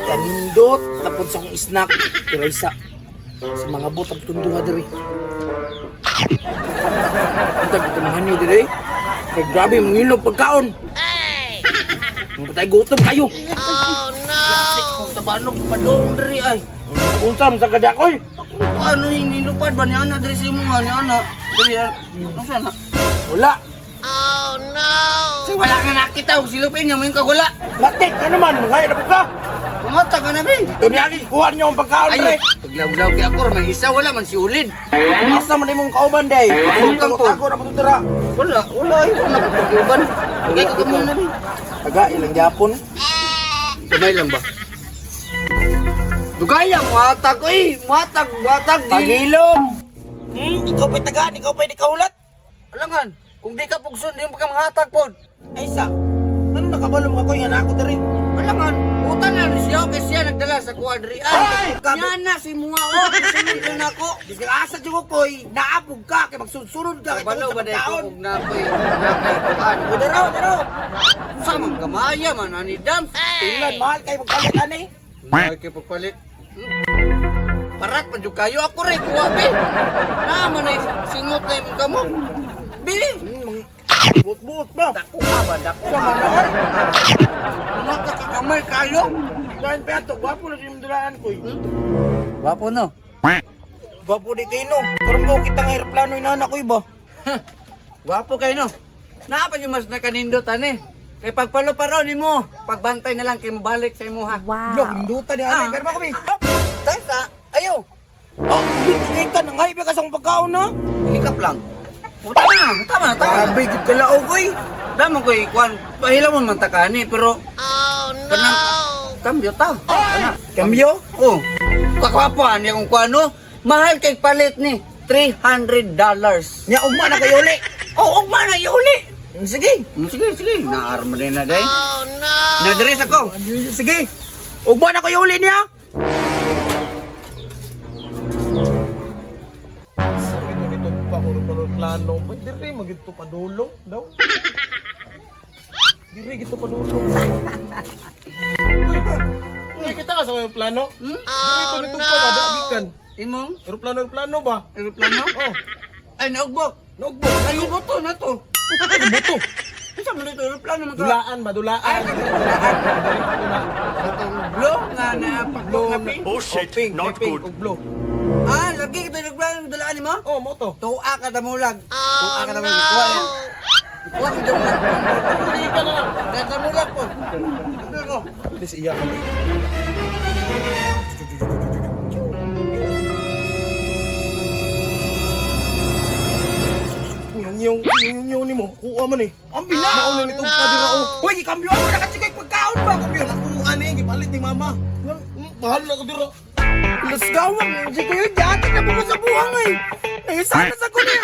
Kanindot tapod sa akong snack. Pero isa sa mga botag tunduha diri. Ang tag ito niyo diri. Kay grabe mangilog pagkaon. Ay! Patay gutom kayo. Oh no! Kung tabanog padong diri ay. Unsa man sa kadakoy? Kung ano yung nilupad ba niya na diri sa imo nga niya na. Diri ano sa na? Wala. Oh no! Kasi wala nga nakita og silupin niya mo yung kagula. Matik ka naman, mga na ka. Pumata ka na bin. Tunyagi, kuha niyo ang pagkaon Ay, diri. paglawlaw kay ako may isa wala man si Ulid. Asa man imong kauban day? Utang ko. Ako na patutira. Wala, wala ay wala pagkuban. Kay ka muna bin. Taga ilang gyapon. Gamay lang ba? Dugaya, muhatag oy, muhatag, muhatag di. Pagilom. Ikaw pa'y tagaan, ikaw pa'y di kaulat. Alangan, kung di ka pugson, di mo ka manghatag pod. Ay sa, ano nakabalo mo ako yung anak ko diri? Alangan, utan na ni siya kay siya nagdala sa kuadri. Ay, Ay, grabe. niya na si mga o, sunod na nako. Bisag asa jud ko koy, naapog ka kay magsunod ka kay Kabalo tungod ba sa dahil ko pagkaon. kung nakoy, nakoy kuan. O daro, daro. Sa man gamaya man ani dam. Tingnan mahal kay magpalit ani. Mahal kay pagpalit. Parat pa jud kayo ako rin kuha be. Na man ay singot na imong kamo. Bili. Buot-buot ba? Dako ka ba dako Sa ka. man oy. Maka ka kamay kayo. Dahil pa ato, gwapo na jud dulaan koy. Wapo no. Gwapo di kay no. Karon ko kita nga eroplano inana koy ba. Wapo kayo no. Naa pa yung mas nakanindot ani. Kay pagpalo pa raw nimo, pagbantay na lang kay mobalik sa imuha. Wow. Wow! Hinduta ni ani. Ah. Pero ba kami? Tasa, ayo. Oh, kay ka nangay ka sa akong pagkaon na. Hikap lang. O, tama na, tama na, tama na. Grabe gid kalaog oy. Damo ko ikuan, pahila mo man takani pero Oh no! kanang kambyo ta. Kana. Kambyo? Oh. Kakwapo ani akong kuano. Mahal kay palit ni $300. Nya ugma na kayo uli. Oh, ugma na iuli. Sige. Sige, sige. Naarma din na day. Oh no! Nadres ako. Sige. Ugma na kayo uli niya. Ito nito pa ko plano. Ba't dire magito padulong daw? Dire gito padulong. Uy, kita ka sa mga plano? Hmm? Oh Dito no! pa ba gikan? Imong Eroplano eroplano ba? eroplano? Oh, Ay, naugbok. naugbok. Ay, buto na to. Ay, buto. Isa mo dito eroplano man ka. Dulaan ba dulaan? Ay, dulaan. Katong blue nga na pagblok na pink. Oh shit, Oh, pink, not may pink good. ug blue. Ah, lagi kita eroplano dulaan nimo? Oh, moto. Tuwa ka damulag. Tuwa Oh ka damulag. Kuha no! yan. Kuha ka damulag. Sige ka na lang. Damulag po. Ito ko. Please iya kami. Yung yung yung yung nimo, kuha man eh. Ang bila. Mauna nitong padira oh. Hoy, gikambyo ako na kasi kay pagkaon ba? Kambyo na kuha ni gipalit ni mama. Mahal na ko dira. Las gawang, si Kuya dati na mo sa buhang eh. Eh, sana sa ko niya.